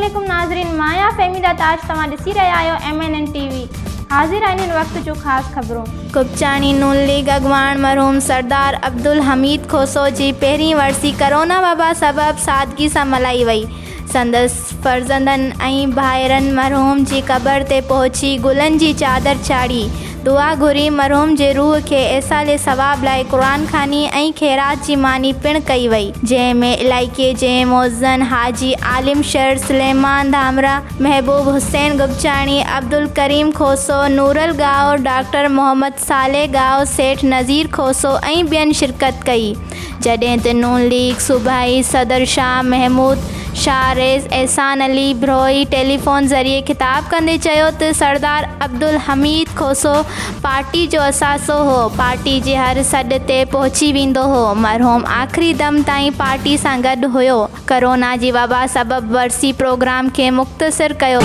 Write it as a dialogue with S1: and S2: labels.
S1: عليڪم ناظرين مان آهيان فهميده تاج توهان ڏسي رهيا آهيو ايم اين اين ٽي وي حاضر آهن هن وقت جون خاص خبرون.
S2: گپچاڻي نون ليگ اڳواڻ مرحوم سردار عبدالحميد کوسو جي پهرين ورسي ڪرونا وبا سبب سادگي سان ملهائي وئي. سندس فرزندن ۽ ڀائرن مرحوم جي قبر تي پهچي گلن جي چادر چاڙهي دعا گهري مرحوم جي روح کي ايصال ثواب لاء قرآن خواني ۽ خيرات جي ماني پڻ ڪئي وئي جنهن ۾ علائقي جي معززن حاجي عالم شر، سليمان ڌامراهه، محبوب حسين گپچاڻي، عبدالڪريم کوسو، نورل ڳاهو، ڊاڪٽر محمد صالح ڳاهو، سيٺ نذير کوسو ۽ ٻين شرڪت ڪئي. جڏهن ته نون ليگ صوبائي صدر شاهه محمود شاهه رئيس احسان علي بروهي ٽيليفون ذريعي خطاب ڪندي چيو ته سردار عبدالحميد کوسو پارٽي جو اثاثو هو، پارٽي جي هر سڏ تي پهچي ويندو هو، مرحوم آخري دم تائين پارٽي سان گڏ هيو، ڪرونا جي وبا سبب ورسي پروگرام کي مختصر ڪيو.